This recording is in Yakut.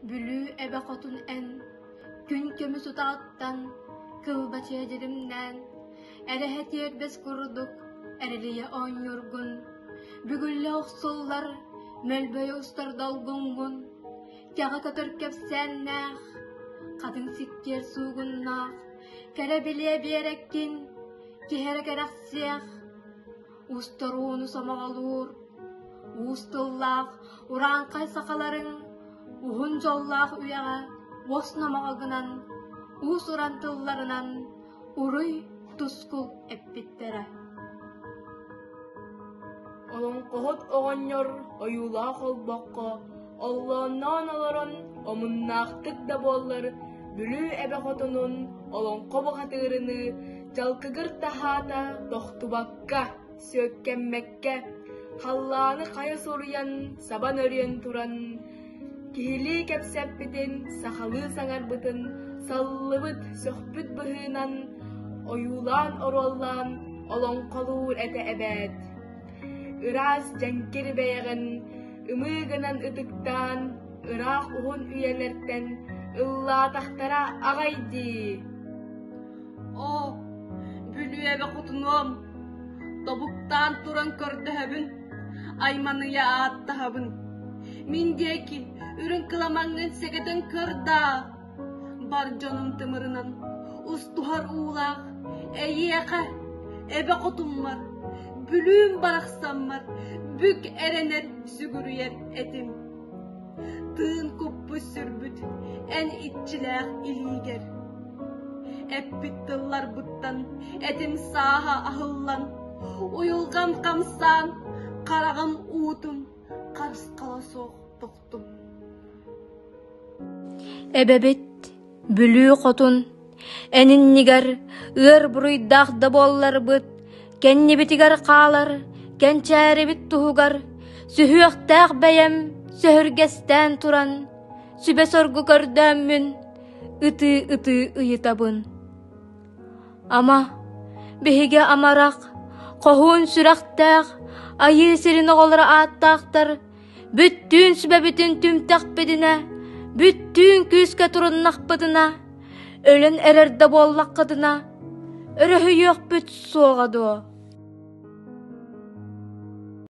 Бүлүү эбэ хотун эн, күн көмүс утаҕыттан кылбачыйа дьиримнээн, эрэһэ тиэрбэс курдук эрилийэ оонньуургун, бүгүллэ охсуллар мөлбөйө устар долгуҥҥун, кэҕэ көтөр кэпсээннээх, хатыҥ сиккиэр суугуннаах, кэрэ билиэ биэрэккин, киһи эрэ кэрэхсиэх, устар ууну сомоҕолуур, уус тыллаах урааҥхай сахаларыҥ уһун дьоллоох үйэҕэ уос номоҕо гынан, уус-уран тылларынан уруй-тускул эппиттэрэ. Олоҥхоһут оҕонньор ойуулаах олбоххо оллоонноон олорон омуннаахтык да буоллар Бүлүү эбэ хотунун олоҥхо бухатыырыныы дьалкыгыр таһаата тохтубакка, сүөккэммэккэ, халлааны хайа суруйан, сабан өрүйэн туран киһилии кэпсэппитин, сахалыы саҥарбытын саллыбыт, сөхпүт быһыынан ойуулаан-оруоллаан олоҥхолуур этэ эбээт. Ыраас дьэҥкир бэйэҕин ымыы гынан ытыктаан, ыраах уһун үйэлэртэн ыллаатахтара аҕай дии. Оо, Бүлүүэбэ хотунуом, тобуктаан туран көрдөһөбүн, айманыйа ааттаһабын. Мин диэки үрүҥ кыламаҥҥын сэгэтэн көр даа, бар дьонум тымырынан устуһар уулаах эйиэхэ, эбэ хотуммар, Бүлүүм барахсаммар бүк эрэнэр сүгүрүйэр этим. Тыын куппут сүрбүт эн иччилээх илиигэр. Эппит тылларбыттан этим сааһа аһыллан, уйулҕам хамсаан, хараҕым уутун харысхала суох тохтум. Эбэбит Бүлүү хотун эн иннигэр ыар буруйдаах да буолларбыт, кэннибитигэр хаалар кэнчээрибит туһугар сүһүөхтээх бэйэм сөһүргэстээн туран сүбэ-соргу көрдөөммүн ытыы-ытыы ыйытабын. Ама, биһиги амарах, хоһуун сүрэхтээх, айыы сирин оҕолоро ааттаахтар Бүттүүн сүбэбитин түмтэхпитинэ, бүттүүн күүскэ туруннахпытына, өлөн эрэр да буоллаххытына, өрөһүйүөхпүт суоҕа дуо?